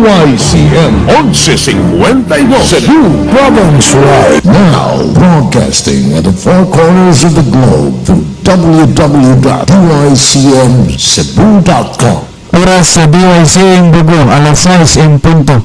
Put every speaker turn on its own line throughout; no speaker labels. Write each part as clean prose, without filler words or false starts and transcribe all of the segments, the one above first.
DYCM 1152 Cebu
Province Wide. Now broadcasting at the four corners of the globe through www.dycmcebu.com.
Oras sa DYCM Bogo, alas 6 en punto.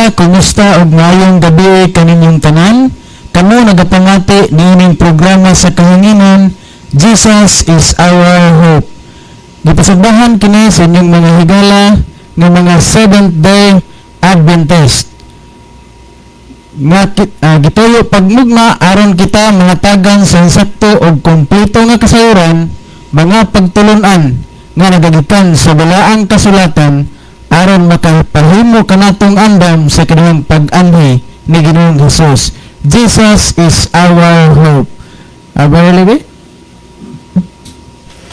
Higala, kumusta og maayong gabi kaninyong tanan? Kamo nagapamati niining programa sa kahanginan, Jesus is Our Hope. Gipasagdahan kini sa inyong mga higala nga mga Seventh Day Adventist. Nga gituyo pagmugna aron kita mahatagan sa insakto og kompleto nga kasayuran, mga pagtulunan nga nagagikan sa balaang kasulatan aron makapahimo kanatong andam sa kaniyang pag-anhi ni Ginoong Hesus. Jesus is our hope. Brother Levi?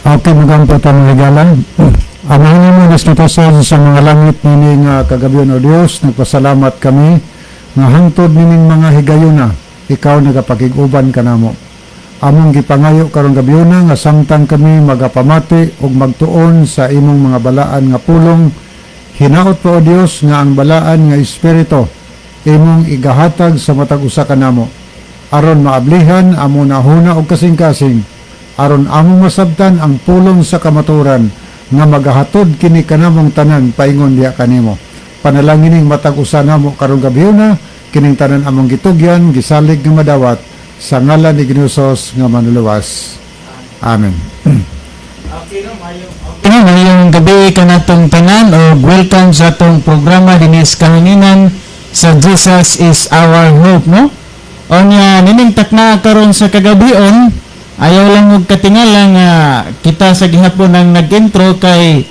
Okay, magampo ta, mga higala. Amahan namo nga natasan sa mga langit, nining kagabion, O Dios, nagpasalamat kami nga hangtod nining mga higayuna, ikaw nagapakig-uban kanamo. Among gipangayo karong gabiuna nga samtang kami magapamati ug magtuon sa imong mga balaan nga pulong, hinaot po, O Dios, nga ang balaan nga espiritu imong igahatag sa matag usa kanamo aron maablihan among hunahuna og kasing-kasing, aron among masabtan ang pulong sa kamaturan nga magahatod kini kanamong tanan paingon diha kanimo. Panalangin ning matag usa namo karong gabhiona. Kining tanan among gitugyan, gisalig nga madawat sa ngalan ni Ginoong Hesus nga manluluwas. Amen.
Okay, maayong gabi kanatong tanan og welcome sa atong programa dinhi sa kahanginan sa Jesus is Our Hope, no? Onya nining takna karon sa kagabion, ayaw lang og katingala nga kita sa gihapon ang nag-intro kay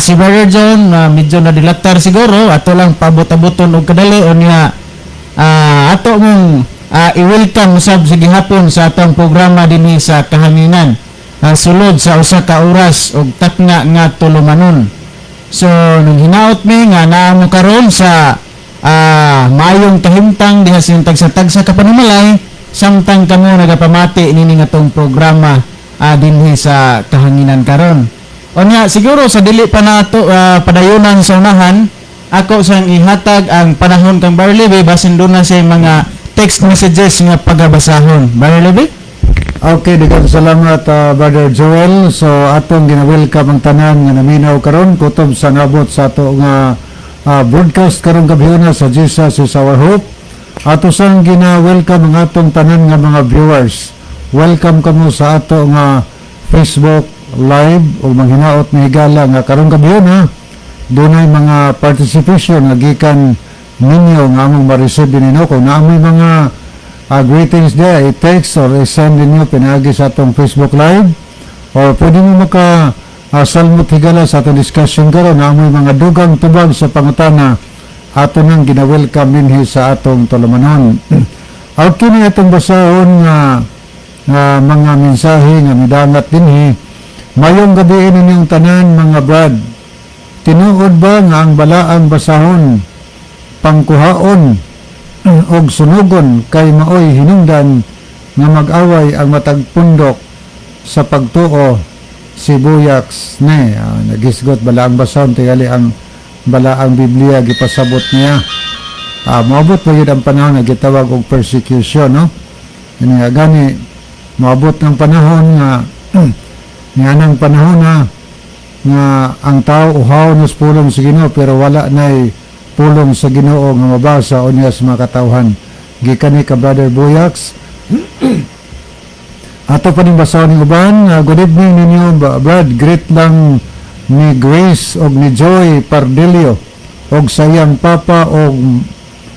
si Brother John medyo nadilatar siguro. Ato lang paabot-aboton og kadali. Unya ato mong i-welcome usab sa gihapon sa atong programa dinhi sa kahanginan sulod sa usa ka oras og takna nga tulumanon. So nung hinaot mi nga naa mo karon sa maayong kahimtang diha sa inyong tagsa-tagsa ka panimalay samtang kamo nagapamati nining atong programa dinhi sa kahanginan karon. Unya siguro sa dili pa nato padayunan sa unahan, ako sang ihatag ang panahon kang Brother Levi, basin doon na siya mga text messages nga pagabasahon. Brother Levi?
Okay, daghang salamat, Brother Joel. So atong gina-welcome ang tanan nga naminaw karon kutob sa nabot sa ato nga broadcast karong gabhiona sa Jesus is Our Hope. Ato sang gina-welcome ang atong tanan nga mga viewers. Welcome kamo sa ato nga Facebook Live ug manghinaot ni higala nga karong gabhiona dunay mga participation nga gikan ninyo nga among ma-receive ninyo. Kung naa moy mga greetings there, i-text or i-send ninyo pinaagi sa atong Facebook Live or pwede mo maka salmot, higala, sa atong discussion karon. Naa moy mga dugang tubag sa pangutana, ato nang gina-welcome dinhi sa atong tulumanon. Okay na itong basahon nga mga mensahe nga midangat dinhi. "Mayong gabi ninyong tanan, mga brad. Tinuod ba nga ang balaang basahon pangkuhaon og sunugon kay maoy hinungdan nga mag-away ang matag pundok sa pagtuo?" Si Buyaks ne nagisgot balaang basahon, tingali ang balaang Biblia gipasabot niya. Moabot pa yun ang panahon nga gitawag og persecution, no? Ini nga gani moabot ng panahon nga nga nang panahon na nga ang tao uhaw na sa pulong sa Ginoo, pero wala na'y pulong sa Ginoo nga mabasa unya sa mga katawhan. Gikan ni ka Brother Buyaks. Ato pa ning basahon ning uban. "Good evening ninyo, Brad. Greet lang ni Grace og ni Joy Pardillo og sa iyang papa og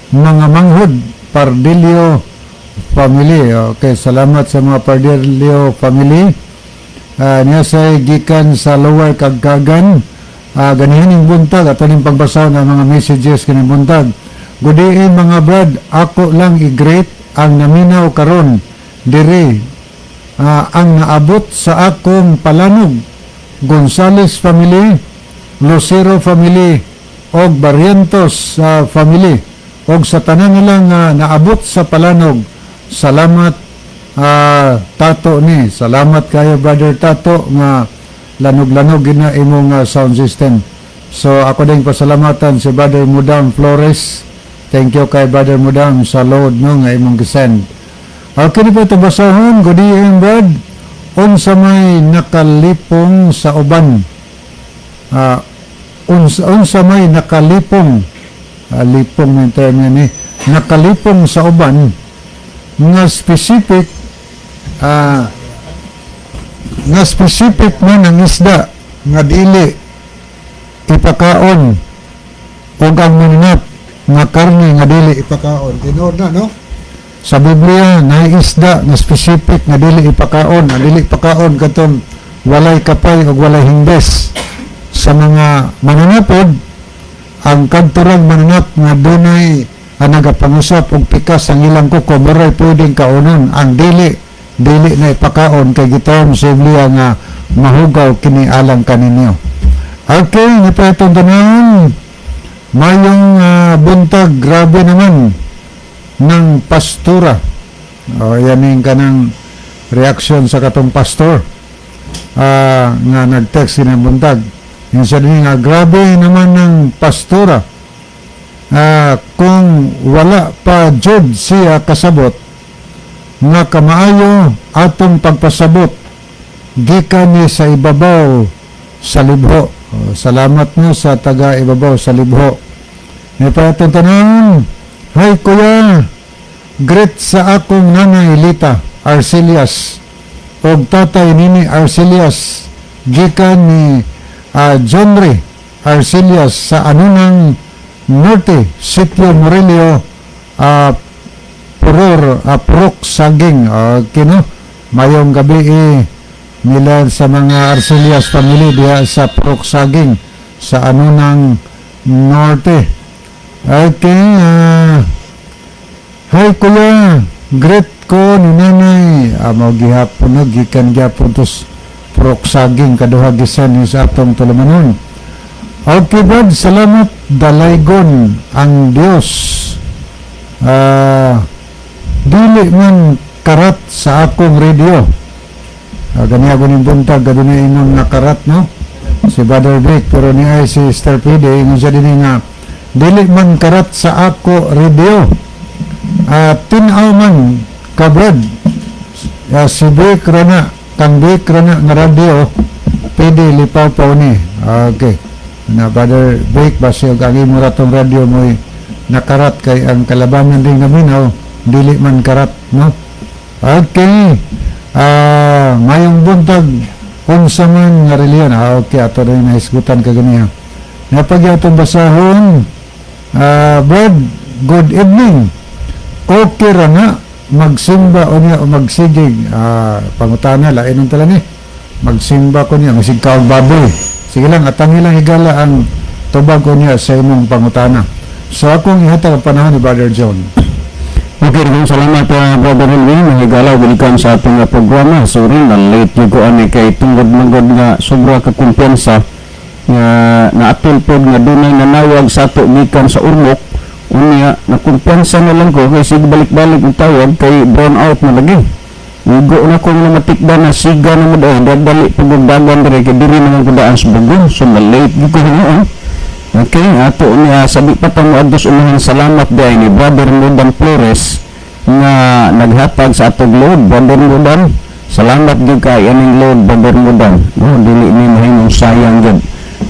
mga manghod, Pardillo family." Okay, salamat sa mga Pardillo family. Niya say gikan sa Lower Kagkagan. Ganihan ning buntag, ato ning pagbasahon ang mga messages kining buntag. "Good day, mga brad, ako lang i-greet ang naminaw karon dire, ang naabot sa akong palanog, Gonzales family, Lucero family og Barrientos family og sa tanan nila nga naabot sa palanog. Salamat." Tato ni, salamat kayo, Brother Tato, nga lanog-lanog gina imong sound system. So ako din pasalamatan si Brother Mudam Flores. Thank you kay Brother Mudam sa load, no, nga imong gisend. Okay ni po ito basahon. "Good evening, Brad. Unsa may nakalipong sa uban? Unsa may nakalipong?" Lipong yung term yan eh. Nakalipong sa uban nga specific nga specific man ang isda nga dili ipakaon ug ang mananap nga karne nga dili ipakaon. Tinuod na, no? Sa Biblia, na isda nga specific nga dili ipakaon, nga dili ipakaon katong walay kapay ug walay hingbes. Sa mga mananapod, ang kadturang mananap nga dunay ang nagapangusap og pikas ang ilang kuko, muray pwedeng kaonon. Ang dili, dili na ipakaon kay gitawon sa Biblia nga mahugaw kini alang kaninyo. Okay, ni pa itong tanan. Mayong buntag, grabe naman ng pastura. O, yan yung kanang reaksyon sa katong pastor nga nag-text kinabuntag. Yung sabi nga, grabe naman ng pastora. Kung wala pa jud siya kasabot nga kamaayo atong pagpasabot gikan ni sa ibabaw sa libho. O, salamat mo sa taga ibabaw sa libho. May paitong tanan. Hi kuya, greet sa akong nanay Lita Arcelias og tatay Nini Arcelias gikan ni Johnry Arcelias sa Anunang Norte, Sitio Morillo, Puror, Prok Saging. Okay, no? Mayong gabi eh, nila sa mga Arcelias family diha sa Prok Saging sa Anunang Norte. Okay, hi kuya, greet ko ni nanay. Mao gihapon no, gikan gihapon tos Prok Saging kaduha gisan ni sa atong tulumanon. Okay, Brad, salamat, dalaygon ang Dios. Dili man karat sa akong radio. Gani ako ning buntag kadunay ingon nga karat, no? Si Brother Vic, pero ni ay si Sister Pide ingon siya dinhi nga dili man karat sa ako radio. Tin-aw man ka, Brad. Si Vic rana, kang Vic rana nga radio pwede lipaw pa ni. Okay. Na Brother Vic, basi og ang imo ratong radio mo'y nakarat kay ang kalabangan din naminaw dili man karat, no? Okay. Mayong buntag, unsa man nga reliyon? Okay, ato rin nahisgutan kaganiha. Napag atong basahon. Brad, good evening. Okay ra nga magsimba o niya o magsigig? Pangutana lain ang tala ni. Magsimba ko niya, masigkaog baboy. Sige lang, atangi lang higala ang tubag ko niya sa imong pangutana. So akong ihatag ang panahon ni Brother John.
Okay, maraming salamat, Brother Henry. Mahigala, welcome sa atong programa. Sorry, na late yung ko ani kay tungod manggod nga sobra ka kumpiyansa nga naapil pod nga dunay nanawag sa ato gikan sa Ormoc. Unya, nakumpiyansa na lang ko kay sige balik-balik ang tawag kay brown out na lagi. Igo na ko nga matikda na siga na mo dahil dali pagdagan dire kay diri naman ko daan sa Bugo. So na late gyud ko hinuon. Okay, ato niya sabi pa pa mo adtos unahan, salamat diay ni Brother Mudan Flores nga naghatag sa atong load. Brother Mudan, salamat gyud kay aning load, Brother Mudan. No, dili ni mahimong sayang gyud.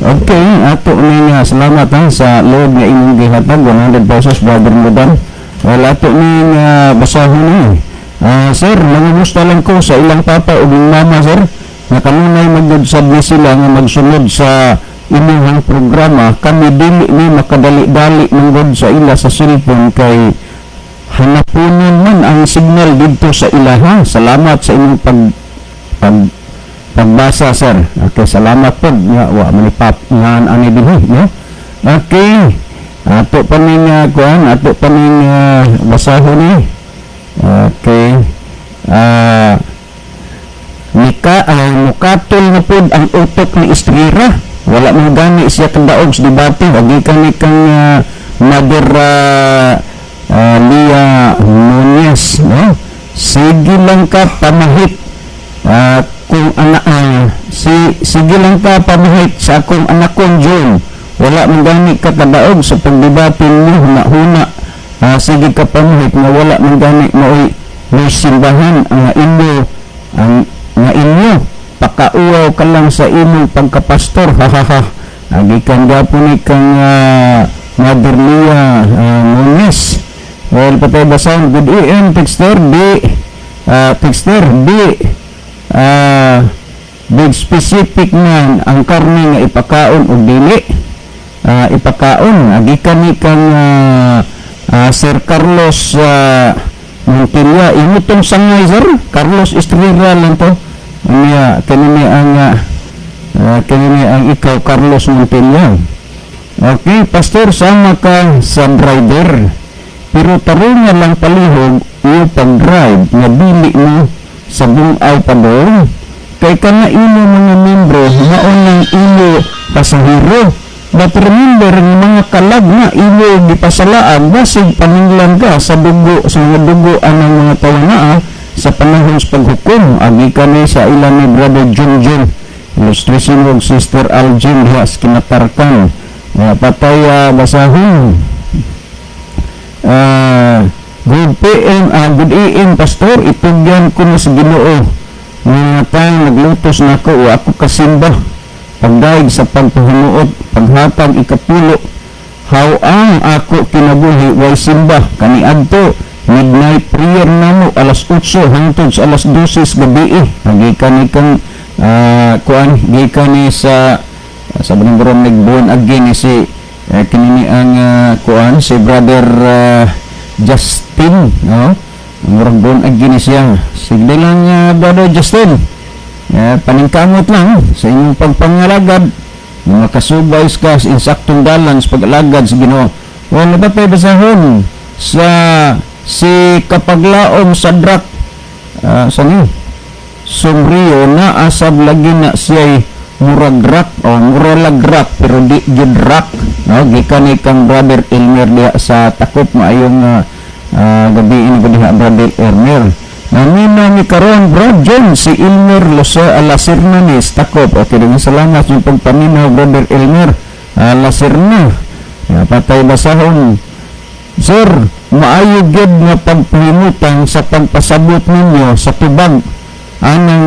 Okay, ato ni nga salamat ha sa load nga imong gihatag, 100 pesos, Brother Mudan. Wala ato ni nga basahon ni. Sir, nangamusta lang ko sa ilang papa ug mama, sir. Nga kanunay magyud sad ni sila nga magsunod sa inyong programa. Kami dili ni makadali-dali manggod sa ila sa cellphone kay hanapunon man ang signal didto sa ilaha. Salamat sa inyong pag pag pagbasa, sir. Okay, salamat po nga wa man ni pap nga ani dinhi, no? Okay. Ato pa ning kuan, ato pa ning basahon ni. Okay. Nika ay mukatol na pod ang utok ni Estrera. Wala man gani siya kadaog sa debate. Agi kani kang Mother Lia Nunez, no? Sige lang ka pamahit. Kung ana si sige lang ka pamahit sa akong anak kong John. Wala man gani ka kadaog sa pagdebate niyo, huna-huna. Sige ka pamahit nga wala man gani maoy may simbahan ang inyo ang nga inyo pakauwaw ka lang sa imong pagkapastor, ha ha ha. Agikan gapon ni kang Mother Lia Nunes. Well, patay basan, good AM, Texter B, Texter B, big specific man ang karne nga ipakaon o dili ipakaon. Agikan ni kang Sir Carlos Montilla, imo tong sangay, sir Carlos Estrella lang to. Unya kanini ang kanini ang ikaw, Carlos Montilla. Okay, pastor, sama ka sa driver pero tarungan lang palihog iyo pag-drive nga dili mo sa bungaw pa doon kay kana imo mga membro mao nang imo pasahero. But remember nga mga kalag na imo gipasalaan, basig paninglan ka sa dugo, sa mga dugo anang mga tawanaa sa panahon sa paghukom. Agi kani sa ilan ni Brother John John Illustration ug Sister Aljin diha sa Kinatarkan. Patay basahon. Good PM, good AM, pastor, itugyan ko na sa Ginoo nga tayo naglutos na ako o ako kasimba, pagdaig sa pagpahimuot, paghatag ikapulo. How ang ako kinabuhi way simba? Kaniadto midnight prayer namo alas 8 hangtod sa alas 12 sa gabi. Gikan ni kang kuan, gikan ni sa sa Baninggurom, nag-born again ni si kinini ang kuan, si Brother Justin, no? Murag born again ni siya. Sige lang, Brother Justin, paningkamot lang sa inyong pagpangalagad, makasubay ka sa insaktong dalan sa pag-alagad sa Ginoo. Wala ba pa basahon sa si Kapaglaom Sadrak sa niyo Sumrio na asab lagi na siya'y murag rock o muralag rock pero di jud rock, no? Gikan ni kang Brother Elmer diha sa Takop. Maayong gabi ini ko diha, Brother Elmer. Namina mi karon, Bro John, si Elmer Losa Lasirna ni Takop. Okay, daghang salamat sa pagpaminaw, Brother Elmer Lasirna. Ya, patay basahon. Sir, maayo gyud nga pagpahimutan sa pagpasabot ninyo sa tubag anang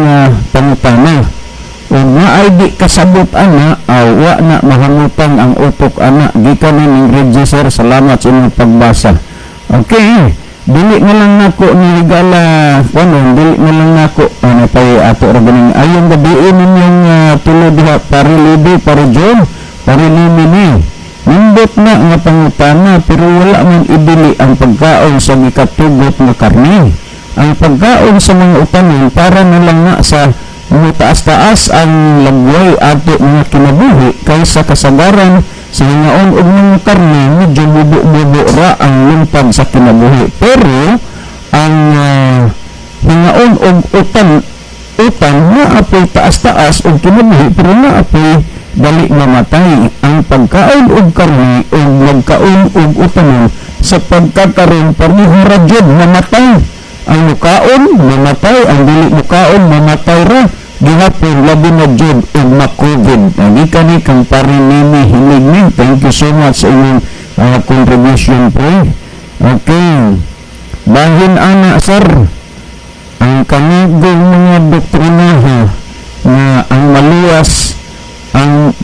pangutana. Ug naay di kasabot ana aw wa na mahamutang ang utok ana. Gikan ni ning Reggie, sir. Salamat sa inyong pagbasa. Okay. Dili na lang nako ni higala kuno, dili na lang nako ano pay ato ra ganing ayong gabi ninyong tulo diha, pare Libi, pare John, pare Nimi ni. Nindot na nga pangutana pero wala man idili ang pagkaon sa gikatugot nga karne. Ang pagkaon sa mga utanon para na lang na sa mutaas-taas ang lagway ato mga kinabuhi kaysa kasagaran sa hingaon og mga karne, medyo bubo-bubo ra ang lumpad sa kinabuhi. Pero ang hingaon og utan utan na apoy taas-taas og kinabuhi pero na apoy dali mamatay. Ang pagkaon og karne og magkaon og utanon sa pagkakaroon pareho ra jud mamatay. Ang mukaon mamatay, ang dili mukaon mamatay ra gihapon, labi na jud og ma-COVID. Gikan ni kang pare Nimi Hilig ni. Thank you so much sa inyong contribution pre. Okay, bahin ana, sir, ang kanigong mga doktrinaha nga ang maluwas ang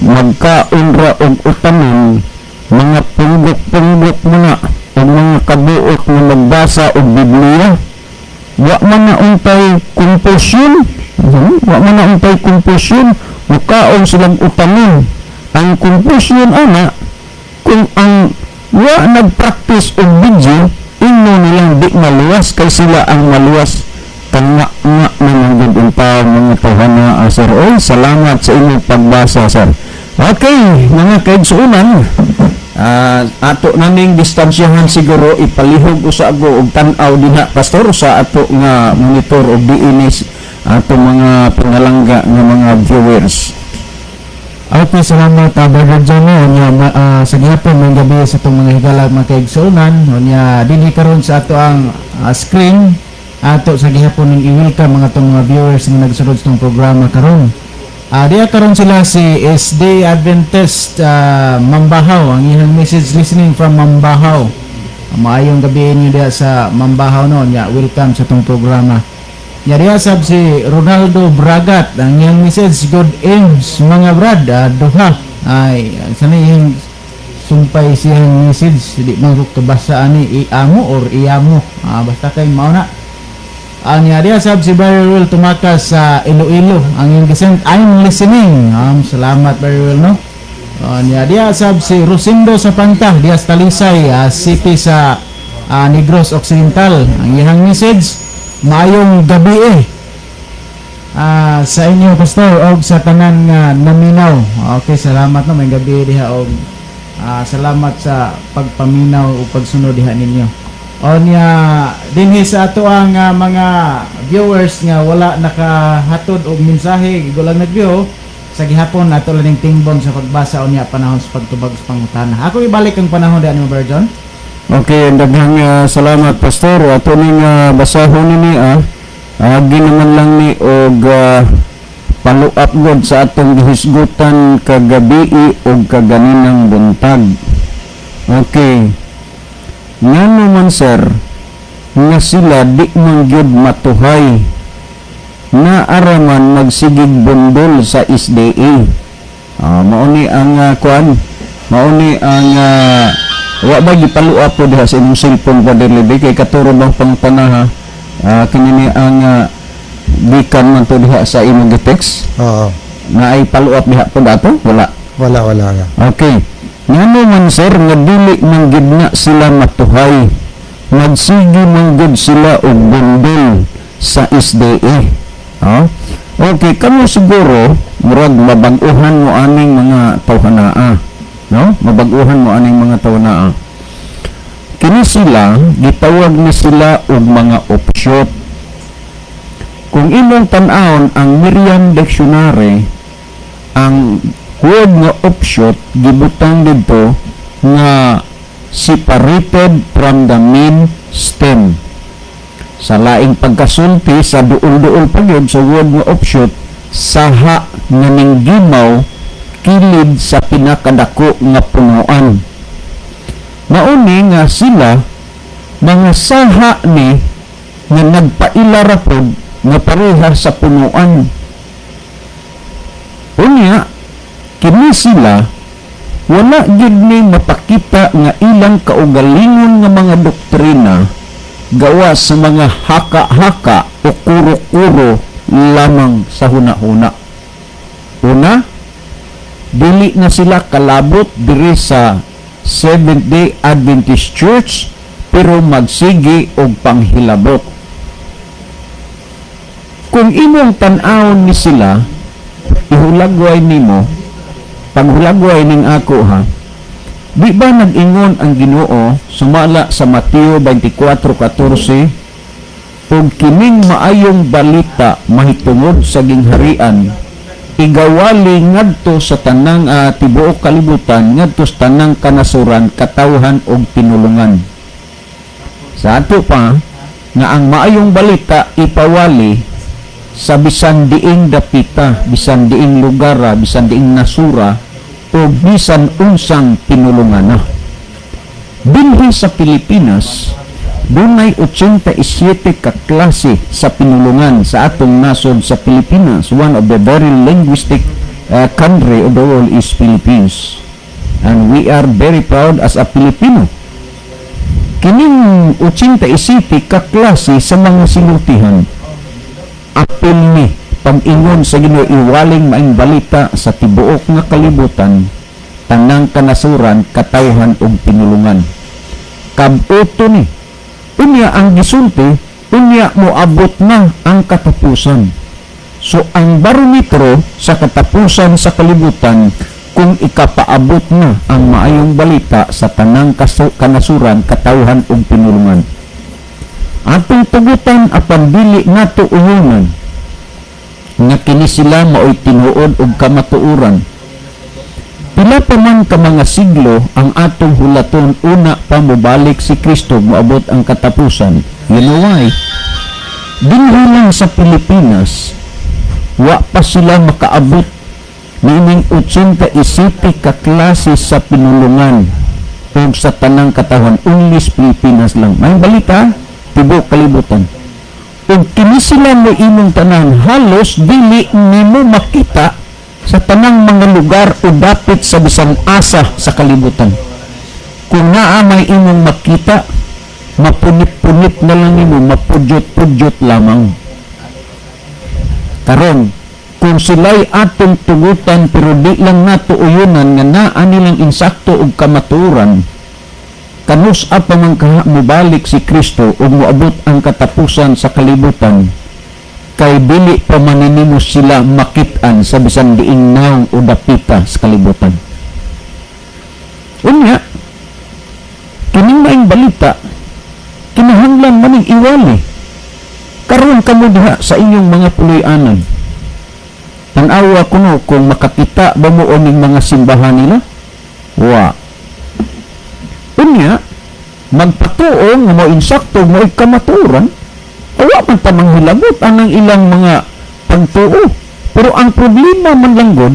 magkaon ra og utanon, mga punggok-punggok mo na og mga kabuok nga magbasa og Biblia, wa man na untay confusion. Wa man na untay confusion, mukaon silang utanon. Ang confusion ana kung ang wa nagpractice og video, ingon nilang di maluwas kay sila ang maluwas. Tanga nga naman gud unta mga tawhana, sir. Oy, salamat sa inyong pagbasa, sir. Okay, mga kaigsuonan, ato naning distansyahan siguro, ipalihog usa ko og tan-aw dinha, pastor, sa ato nga monitor og diinis ato mga pangalangga nga mga viewers.
Okay, salamat, Brother Johnny. Unya sa gihapon ng gabi sa itong mga higala, mga kaigsuonan. Unya dinhi karon sa ato ang screen ato sa gihapon ning i-welcome mga itong mga viewers nga nagsunod sa itong programa karon. Diya karon sila si SD Adventist Mambahaw. Ang iyang message, listening from Mambahaw. Maayong gabi inyo diya sa Mambahaw, no. Nya welcome sa itong programa. Nya diya sab si Ronaldo Bragat. Ang iyang message, good aims mga brad, duha. Ay, sana iyang Sumpay siyang message, di man ko kabasa ani, iamo or iyamo. Basta kay mao na. Ang niya sab si Barry Will tumakas sa Iloilo. Ang iyang gisend, "I'm listening." Salamat, Barry Will, no. Niya diya sab si Rosindo sa Panta, diya sa Talisay City sa Negros Occidental. Ang iyang message, "Maayong gabi eh sa inyo, Pastor, og sa tanan nga naminaw." Okay, salamat, no, may gabi diha og salamat sa pagpaminaw ug pagsunod diha ninyo. O niya dinhi sa ato ang mga viewers nga wala nakahatod og mensahe, gulang nag-view sa gihapon, ato lang ning tingbon sa pagbasa unya panahon sa pagtubag sa pangutana. Ako ibalik ang panahon diha nimo, Brother John.
Okay, daghang salamat, Pastor. Ato ning basahon nini ah. Agi naman lang ni og follow up god sa atong gihisgutan kagabi og kaganinang buntag. Okay. Ngano man, sir, nga sila di man gyud matuhay na araman magsigig bundol sa SDA? Mao ni ang kuan, mao ni ang wa ba gipalo up po diha sa imong cellphone, Brother Levi, kay katuro bang pangpanaha? Kini ni ang gikan man to diha sa imong gi-text.
Oo.
Na ay follow up diha po dato wala?
Wala, wala.
Okay. Ngano man, sir, nga dili man gid na sila matuhay? Magsige man gud sila og bundol sa SDA. Oh? Okay, kamo siguro murag mabag-uhan mo aning mga tawhanaa. No? Mabag-uhan mo aning mga tawhanaa. Kini sila, gitawag ni sila og mga offshoot. Kung imong tan-awon ang Merriam Dictionary, ang word nga offshoot gibutang didto nga separated from the main stem. Sa laing pagkasulti sa duol-duol pa gyud sa word nga offshoot, saha nga ninggimaw kilid sa pinakadako nga punuan. Mauni nga sila mga saha ni nga nagpaila ra pod nga pareha sa punuan. Unya kini sila wala gid ni mapakita nga ilang kaugalingon nga mga doktrina gawa sa mga haka-haka o kuro-kuro lamang sa huna-huna. Una, dili na sila kalabot diri sa Seventh-day Adventist Church pero magsige og panghilabot. Kung imong tan-awon ni sila, ihulagway nimo, paghulagway ning ako ha, di ba nag-ingon ang Ginoo sumala sa Mateo 24:14, "Ug kining maayong balita mahitungod sa gingharian igawali ngadto sa tanang tibuok kalibutan, ngadto sa tanang kanasuran, katawhan ug pinulungan"? Sa ato pa nga ang maayong balita ipawali sa bisan diing dapita, bisan diing lugar, bisan diing nasura o bisan unsang pinulungan na. Dinhi sa Pilipinas, dunay 87 ka klase sa pinulungan sa atong nasod sa Pilipinas. One of the very linguistic country of the world is Philippines. And we are very proud as a Filipino. Kining 87 ka klase sa mga sinultihan, apil ni pag-ingon sa Ginoo, iwaling maayong balita sa tibuok nga kalibutan, tanang kanasuran, katawhan ug pinulungan. Kabuto ni. Unya ang gisulti, unya moabot na ang katapusan. So ang barometro sa katapusan sa kalibutan kung ikapaabot na ang maayong balita sa tanang kanasuran, katawhan ug pinulungan. Atong tugutan apan dili nato uyunan nga kini sila maoy tinuod ug kamatuoran. Pila pa man ka mga siglo ang atong hulaton una pa mobalik si Kristo, moabot ang katapusan. You know why? Dinhi lang sa Pilipinas, wa pa sila makaabot niining 87 ka klase sa pinulungan ug sa tanang katawhan. Only sa Pilipinas lang. May balita, tibuok kalibutan. Ug kini sila mo imong tanan, halos dili nimo makita sa tanang mga lugar o dapit sa bisan asa sa kalibutan. Kung naa may imong makita, mapunit-punit na lang nimo, mapudyot-pudyot lamang. Karon, kung sila'y atong tugutan pero di lang nato uyunan nga naa nilang insakto og kamaturan, kanus-a pa man kaha mobalik si Kristo ug moabot ang katapusan sa kalibutan, kay dili pa man nimo sila makit-an sa bisan diing nawong o dapita sa kalibutan. Unya, kining maing balita, kinahanglan maning iwali. Karon kamo diha sa inyong mga puloy-anan. Tan-awa kuno kung makakita ba mo ning mga simbahan nila? Wa. Unya, magpatuo nga mo insakto mo kamaturan, wa man ta manghilabot anang ilang mga pagtuo. Pero ang problema man lang gud,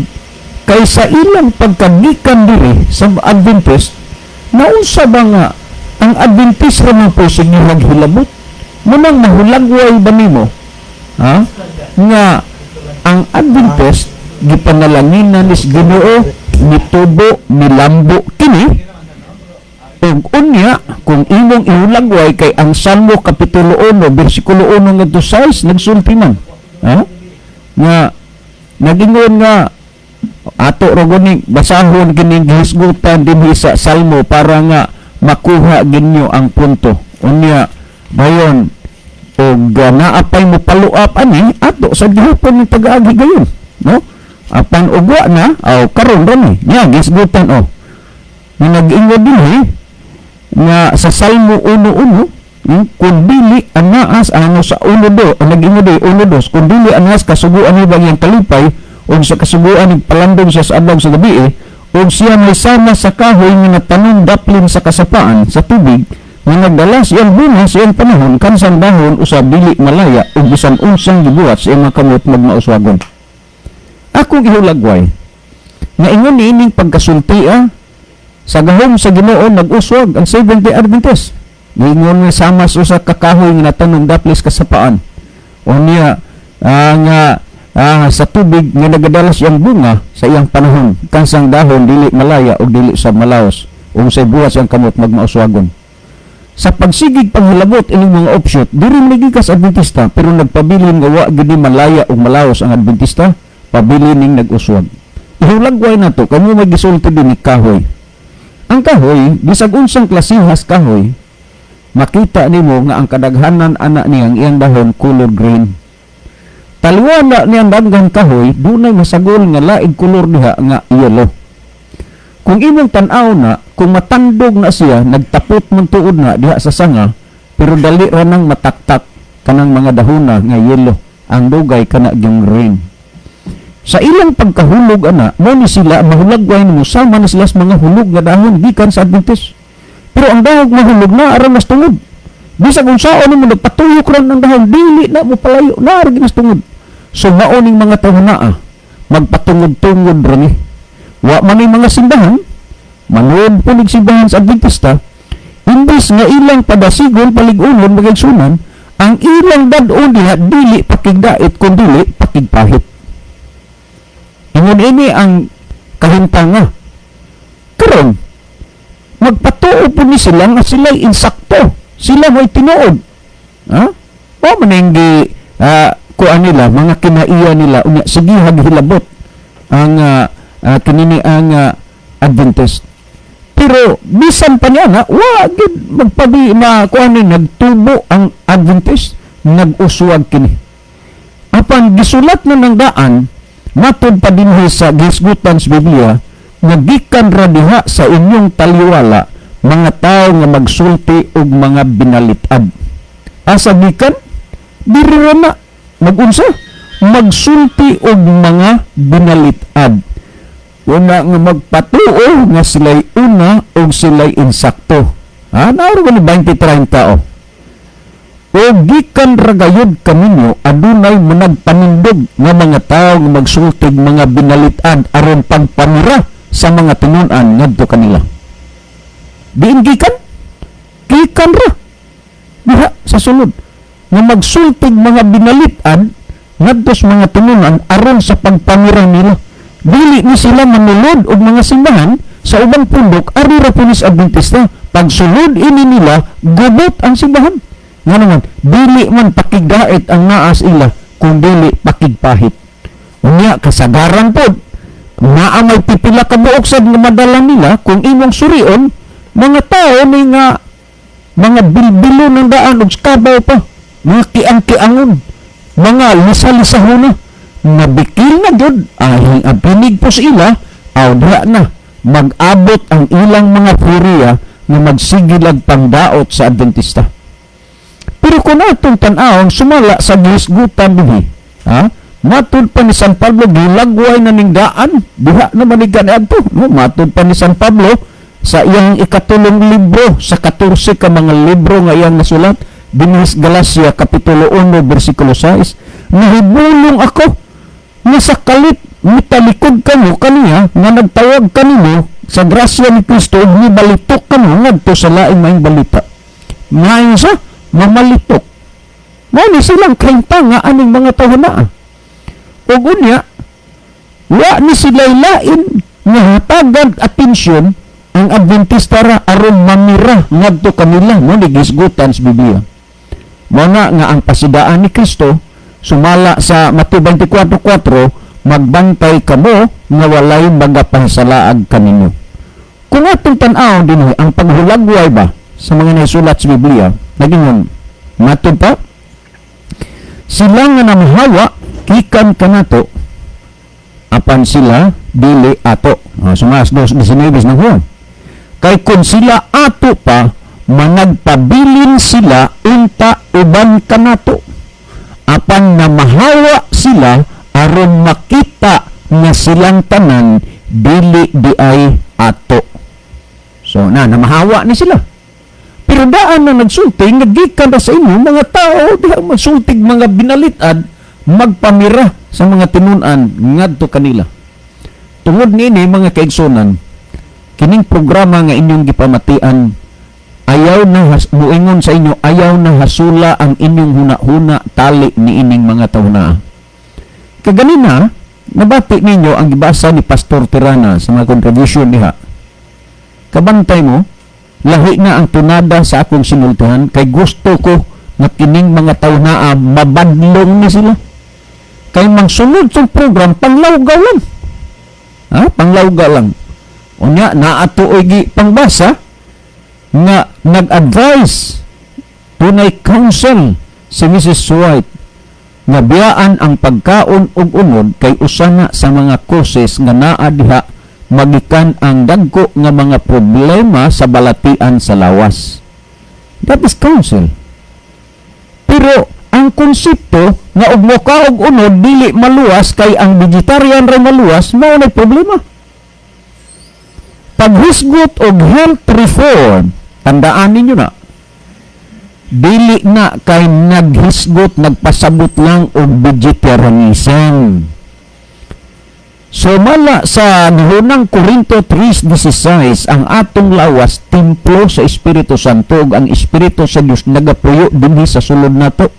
kay sa ilang pagkagikan diri sa Adventist, naunsa ba nga ang Adventist ra man po sige maghilabot? Munang mahulagway ba nimo? Ha? Nga ang Adventist gipanalanginan nis Ginoo, mitubo, milambo kini. Ug unya kung imong ihulagway kay ang Salmo kapitulo 1 bersikulo 1 ngadto 6 nagsulti man. Ha? Nga nagingon nga ato ra guni basahon kining gihisgutan dinhi sa Salmo para nga makuha ginyo ang punto. Unya dayon og naapay mo follow up ani ato sa gihapon ng pag-aagi gayon, no? Apan og wa na aw karon ra ni nya gihisgutan oh. Nga nag-ingon dinhi nga sa Salmo 1:1, kung dili anaas ano sa 1:2, ang nag-ingon di 1:2, kung dili anaas kasuguan ni bang kalipay ug sa kasuguan ni palandong siya sa adlaw sa gabi, ug siya may sama sa kahoy nga natanom daplin sa kasapaan sa tubig nga nagdala siyang bunga sa iyang panahon, kansang dahon usab dili malaya, ug bisan unsang gibuhat sa iyang mga kamot magmauswagon. Akong ihulagway nga ingon niining pagkasulti sa gahom sa Ginoo nag-uswag ang Seventh-day Adventist. Ingon nga sama sa usa ka kahoy nga natanom daplis kasapaan. O niya nga sa tubig nga nagadala siyang bunga sa iyang panahon, kansang dahon dili malaya ug dili sa malaos, ug sa buhat siyang kamot magmauswagon. Sa pagsigig panghilabot ining mga offshoot, diri man gikas Adventista, pero nagpabilin nga wa gid malaya ug malaos ang Adventista, pabilin ning nag-uswag. Ihulagway nato kamo magisulti din ni kahoy. Ang kahoy, bisag unsang klasihas kahoy, makita nimo nga ang kadaghanan ana niyang iyang dahon color green. Taliwala niyang daghan kahoy, dunay masagol nga laing kolor diha nga yellow. Kung imong tan-aw na, kung matandog na siya, nagtapot man tuod na diha sa sanga, pero dali ra nang mataktak kanang mga dahona nga yellow, ang dugay kana yung green. Sa ilang pagkahulog ana, mo ni sila mahulagway nimo sama na sila sa mga hulog nga dahon gikan sa Adventist. Pero ang dahon mahulog na aron mas tungod. Bisag unsaon nimo nagpatuyok ra ng dahon, dili na mo palayo, naa ra mas tungod. So mao ning mga tawo naa magpatungod-tungod ra ni. Wa man ni mga simbahan, manood po nig simbahan sa Adventista, imbes nga ilang padasigon palig-unon magigsunan, ang ilang dad-on diha dili pakigdait kun dili pakigpahit. Ingon ini ang kahimtanga. Karon, magpatuo po ni sila nga sila'y insakto. Sila mo'y tinuod. Ha? O man ang gi kuan nila, mga kinaiya nila, unya sige haghilabot ang kinini ang Adventist. Pero bisan pa niya na, wa gid magpabi ma kuan ni nagtubo ang Adventist, nag-uswag kini. Apan gisulat na ng daan, matod pa dinhi sa gisgutan sa Biblia, nga gikan ra diha sa inyong taliwala mga tao nga magsulti og mga binalitad. Asa gikan? Diri ra na magunsa magsulti og mga binalitad. Una nga magpatuo nga sila'y una og sila'y insakto. Ha, nauro ni 20-30 oh. O gikan ra gayud kaninyo adunay managpanindog nga mga tawo nga magsultig mga binalit-ad aron pagpamira sa mga tinun-an ngadto kanila. Diin gikan? Gikan ra diha sa sulod nga magsultig mga binalit-ad ngadto sa mga tinun-an aron sa pagpamira nila. Dili ni sila manulod og mga simbahan. Sa ubang pundok, ari ra punis Adventista. Pagsulod ini nila, gubot ang simbahan. Nga naman, dili man pakigdait ang naas ila, kung dili pakigpahit. Unya, kasagaran pod, naa may pipila ka buok sad nga madala nila, kung imong surion, mga tao ni nga mga bilbilo ng daan ug kabaw pa, mga kiang-kiangon, mga lisa-lisahon na, nabikil na gyud ay ang pinig po sa ila, aw dira na mag-abot ang ilang mga puriya nga magsigilag pangdaot sa Adventista. Pero kung atong tan-awon, sumala sa gihisgutan dinhi, ha? Matud pa ni San Pablo, gilagway na ning daan, diha na manigan adto, no? Matud pa ni San Pablo sa iyang ikatulong libro sa 14 ka mga libro nga iyang nasulat dinhi sa Galacia kapitulo 1 bersikulo 6, nahibulong ako nga sa kalit mitalikod kamo kaniya nga nagtawag kanimo sa grasya ni Kristo ug mibalitok kamo ngadto sa laing maayong balita. Ngayon sa mamalitok. Mao ni silang kahimtang nga aning mga tawhana. Ug unya, wa ni sila lain nga hatagan atensyon ang Adventista ra aron mamira ngadto kanila, mo ni gisgutan sa Biblia. Mao na nga ang pasidaan ni Kristo sumala sa Mateo 24:4, magbantay kamo nga walay magapasalaag kaninyo. Kung atong tan-aw dinhi ang paghulagway ba sa mga naisulat sa Biblia, nagingon matud pa sila nga namahawa gikan kanato, apan sila dili ato. Sumas 2:19 ng Juan. Kay kung sila ato pa, managpabilin sila unta uban kanato. Apan namahawa sila aron makita nga silang tanan dili diay ato. So na namahawa ni sila. Pero daan na nagsulti nga gikan na sa inyo mga tao diha magsultig mga binalitad magpamira sa mga tinun-an ngadto kanila. Tungod niini, mga kaigsunan, kining programa nga inyong gipamatian, ayaw na muingon sa inyo, ayaw na hasula ang inyong huna-huna tali ni ining mga tawhana. Kaganina, nabati ninyo ang gibasa ni Pastor Tirana sa mga contribution diha. Kabantay mo, lahi na ang tunada sa akong sinultihan kay gusto ko nga kining mga tawhana mabadlong ni sila. Kay mangsunod sa program, panglawgaw lang. Ha? Panglawgaw lang. Unya, naato gi pangbasa nga nag-advise tunay counsel si Mrs. White nga biyaan ang pagkaon og unod kay usa na sa mga causes nga naa diha magikan ang dagko nga mga problema sa balatian sa lawas. That is counsel. Pero ang konsepto nga og mokaog unod dili maluwas kay ang vegetarian ra maluwas, mao nay problema. Paghisgot og health reform, tandaan ninyo na, dili na kay naghisgot, nagpasabot lang og vegetarianism. Sumala sa Nihunang Korinto 3:16, ang atong lawas templo sa Espiritu Santo ug ang Espiritu sa Dios nagapuyo dinhi sa sulod nato.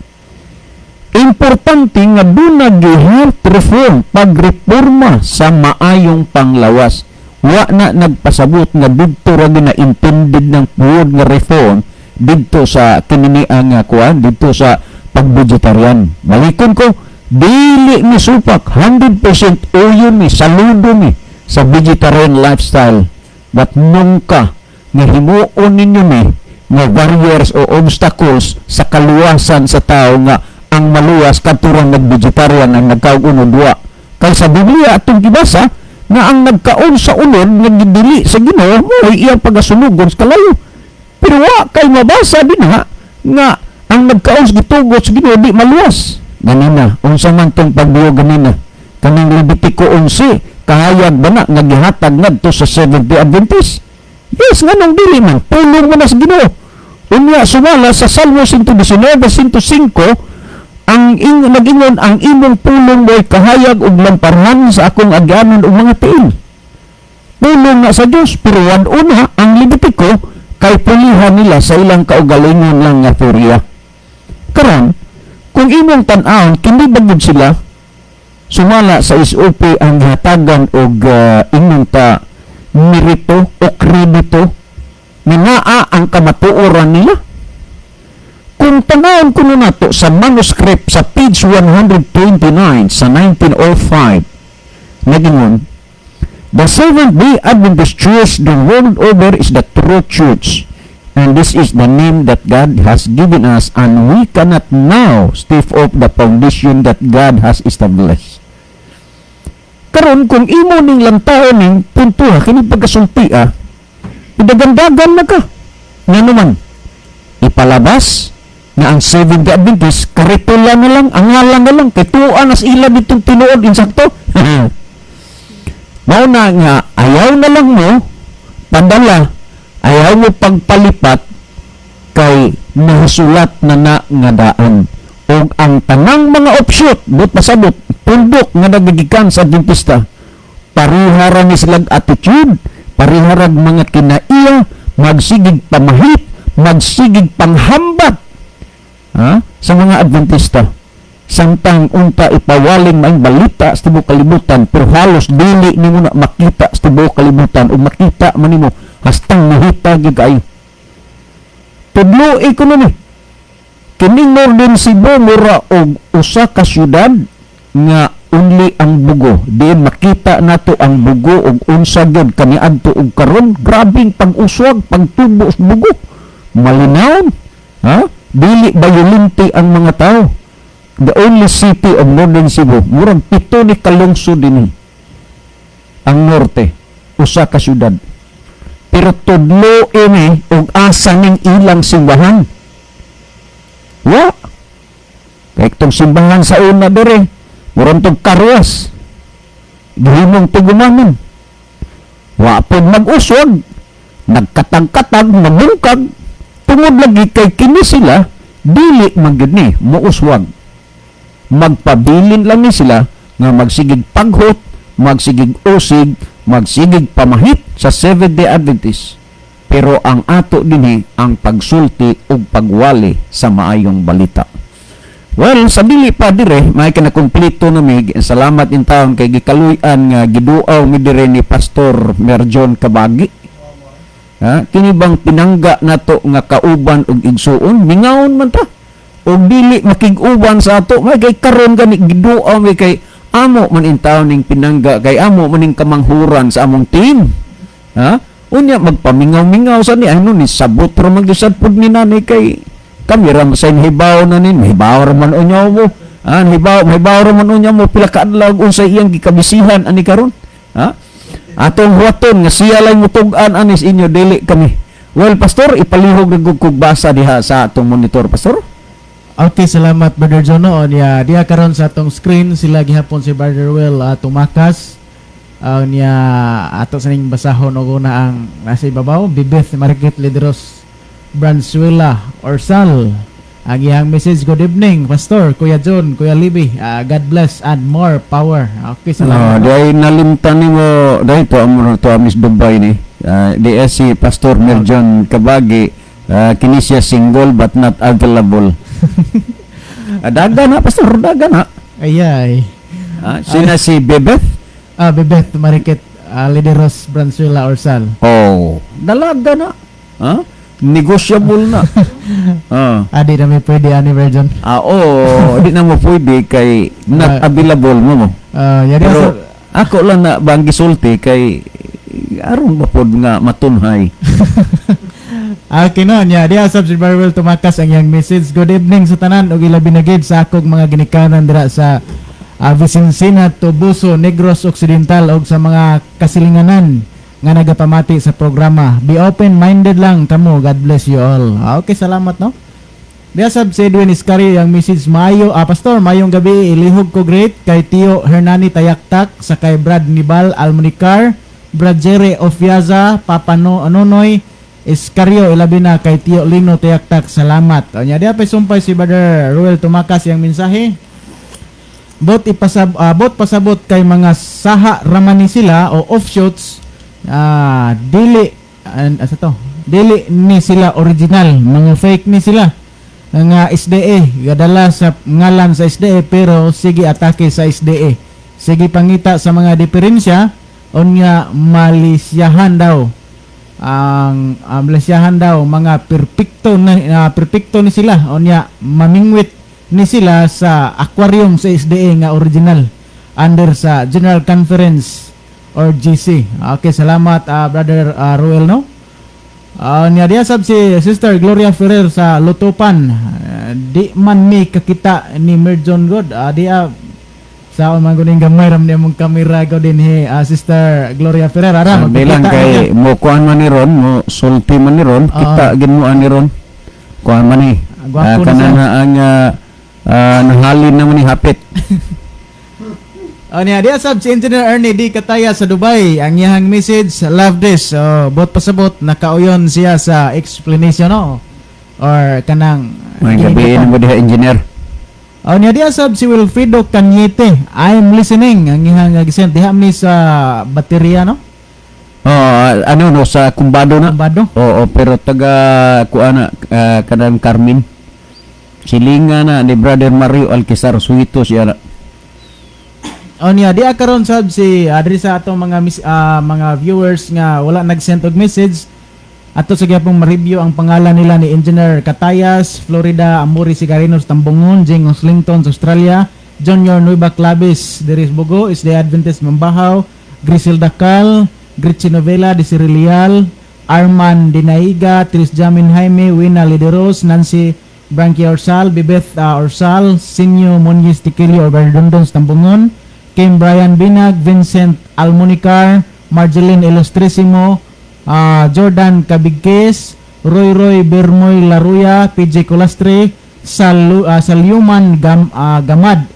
Importante nga duna health reform, pagreforma sa maayong panglawas. Wa na nagpasabot nga didto ra na intended ng food nga reform didto sa kinini ang kuan didto sa pag-vegetarian. Malikon ko, dili mi supak, 100% uyon mi, saludo mi sa vegetarian lifestyle. But nunca nga himuon ninyo mi nga barriers o obstacles sa kaluwasan sa tao nga ang maluwas kadturang nag-vegetarian, ang nagkaog unod wa. Kay sa Biblia atong gibasa nga ang nagkaon sa unod nga gidili sa Ginoo mo'y iyang pagasunugon sa kalayo. Pero wa kay mabasa dinha nga ang nagkaon sa gitugot sa Ginoo di maluwas. Ganina, unsa man tong pagbiyo ganina? Kaning Levitico 11, kahayag ba na nga gihatag ngadto sa Seventh-day Adventist? Yes, nganong dili man, pulong mo na sa Ginoo. Unya sumala sa Salmo 119, 105, ang nag-ingon ang imong pulong mo'y kahayag ug lamparhan sa akong agyanon ug mga tiil. Pulong nga sa Dios, pero una ang Levitico kay pulihan nila sa ilang kaugalingon lang nga teorya. Karon, kung imong tan-awon, kini ba gud sila sumala sa SOP ang hatagan og ingon ta Merito o kredito nga naa ang kamatuoran nila? Kung tanawon kuno nato sa manuscript sa page 129 sa 1905, nagingon, "The Seventh-day Adventist Church the world over is the true church. And this is the name that God has given us, and we cannot now step off the foundation that God has established." Karon, kung imo ning lantawon ning punto ha, kini pagkasulti ah, idagandagan na ka. Nga naman, ipalabas na ang Seventh-day Adventist, karitula na lang, ang ngalan na lang, kay tuan nas ila ditong tinuod, insakto. Mao na nga, ayaw na lang mo padala, ayaw mo pagpalipat kay nahisulat na na nga daan. Og ang tanang mga offshoot, but pasabot, pundok nga nagagikan sa Adventista, parihara ni silag attitude, pariharag mga kinaiya, magsigig pamahit, magsigig panghambat, ha, sa mga Adventista. Samtang unta ipawaling maing balita sa tibuok kalibutan, pero halos dili nimo na makita sa tibuok kalibutan o makita man nimo hastang nahita gyud kaayo. Tudlo economy. Kining Northern Cebu mura og usa ka syudad nga only ang bugo. Diin makita nato ang bugo og unsa gyud kaniadto og karon, grabing pag-uswag, pagtubo sa bugo. Malinaw, ha? Dili bayolente ang mga tao. The only city of Northern Cebu, murag 7 ni kalungsod dinhi. Ang norte, usa ka syudad. Pero tudlo ini og asa ning ilang simbahan. Wa. Kay itong simbahan sa una dere, murag tog karwas. Gihimong tugumanan. Wa pod mag-uswag, nagkatag-katag, mamungkag, tungod lagi kay kini sila dili man gyud ni muuswag. Magpabilin lang ni sila nga magsigig paghot, magsigig usig, magsigig pamahit sa Seventh-day Adventist. Pero ang ato dinhi ang pagsulti ug pagwali sa maayong balita. Well, sa dili pa dire, may ka na kumpleto na mi. Salamat in taon kay gikaluy-an nga giduaw mi dire ni Pastor Merjon Kabagi. Ha? Kini bang pinangga nato nga kauban og igsuon, mingaon man ta. Og dili makig-uban sa ato, may kay karon gani giduaw mi kay amo man in taon ning pinangga, kay amo man ning kamanghuran sa among team. Ha? Unya magpamingaw-mingaw sa ni ano ni sabot ra man gyud pud ni nanay kay kami ra sa hibaw na nin, hibaw ra man unya mo. Ah, hibaw, hibaw ra man unya mo pila ka adlaw unsay iyang gikabisihan ani karon. Ha? Atong huwaton nga siya lang mutug-an anis inyo, dili kami. Well, pastor, ipalihog na gud kog basa diha sa atong monitor, pastor.
Okay, salamat, Brother Jono. Niya diha karon sa atong screen sila gihapon si Brother Will tumakas. Niya ato sa ning basahon og una ang nasa ibabaw, Bibeth Market Lideros Branzuela Orsal. Ang iyang message, "Good evening, Pastor, Kuya John, Kuya Libby. God bless and more power." Okay,
No,
salamat.
di ay nalimtan nimo dahil to amo na to Miss Dubai ni. Di ay si Pastor Merjon Kabagi, kini siya single but not available. Daga na, Pastor, daga na.
Ayay.
Sina si Bebeth?
Bibeth Marikit Lideros Branzuela Orsal.
Oh, dalaga na. Ha? Negotiable na.
Di na may pwede ani, Virgin.
Oo, di na mo pwede kay not available mo mo.
Yari
Pero ako lang na bang gisulti kay aron ba pod nga matunhay.
Okay no, nya diha sab si Barwell tumakas ang iyang message. "Good evening sa tanan ug ilabi na gid sa akong mga ginikanan dira sa Vicencina, Tobuso, Negros Occidental ug sa mga kasilinganan nga nagapamati sa programa. Be open-minded lang kamo. God bless you all." Okay, salamat no. Diha sab si Edwin Iscari ang message, "Maayo, pastor, mayong gabi, ilihog ko great kay Tio Hernani Tayaktak sa kay Brad Nibal Almunicar, Brad Jerry Ofiaza, Papa no, Nonoy Escario, ilabi na kay Tio Lino Tayaktak, salamat." O nya diha pa sumpay si Brother Ruel Tumakas yang mensahe. "Bot pasabot kay mga saha ramani sila o offshoots, dili asa to, dili ni sila original, mga fake ni sila nga SDA, gadala sa ngalan sa SDA pero sige atake sa SDA, sige pangita sa mga diferensya. Unya malisyahan daw ang malisyahan daw, mga perpekto na perpekto ni sila. Unya mamingwit ni sila sa aquarium sa SDA nga original under sa General Conference or GC. Okay, salamat, Brother Ruel, no. Niya diya sab si Sister Gloria Ferrer sa Lutupan. Di man mi kakita ni Merjon God. Diya sa man kuning gamay ram niya mong kamera ko din he, Sister Gloria Ferrer ara.
Di lang
magpakita
kay
niya.
Mo kuan man ni ron, mo sulti man ni ron, kita gin mo ani ron. Kuan man ni.
Gwapo na
Kana
siya.
Na ang nahalin naman ni hapit.
Oh, niya diya sab si Engineer Ernie D. Kataya sa Dubai. Ang iyang message, "Love this." So, bot pasabot nakauyon siya sa explanation, no? Or kanang
May gabi mo diha, engineer.
Oh, niya diya sab si Wilfredo Cañete. "I'm listening." Ang iyang gisent diha ni sa baterya, no?
Oh, ano no sa Kumbado na.
Kumbado.
Oo, pero taga kuan na kanang Carmen. Silinga na ni Brother Mario Alquizar Suito siya na.
Oh, niya diya karon sab si adri sa atong mga viewers nga wala nag-send og message, ato sa gyapong ma-review ang pangalan nila ni Engineer Catayas, Florida, Amori Sigarinos Tambungon, Jing Oslington, Australia, Junior Nueva Clavis, Deris Bugo, is the Adventist Mambahaw, Griselda Cal, Gretchen Novela, Desiree Leal, Arman Dinaiga, Tris Jamin Jaime, Wina Lideros, Nancy Branqui Orsal, Bibeth Orsal, Sinyo Muñiz Tiquilio or Berdondon Tambungon, Kim Brian Binag, Vincent Almunicar, Marjeline Ilustrisimo, Jordan Cabigques, Roy Roy Bermoy Laruya, PJ Colastre, Saluman Gamad,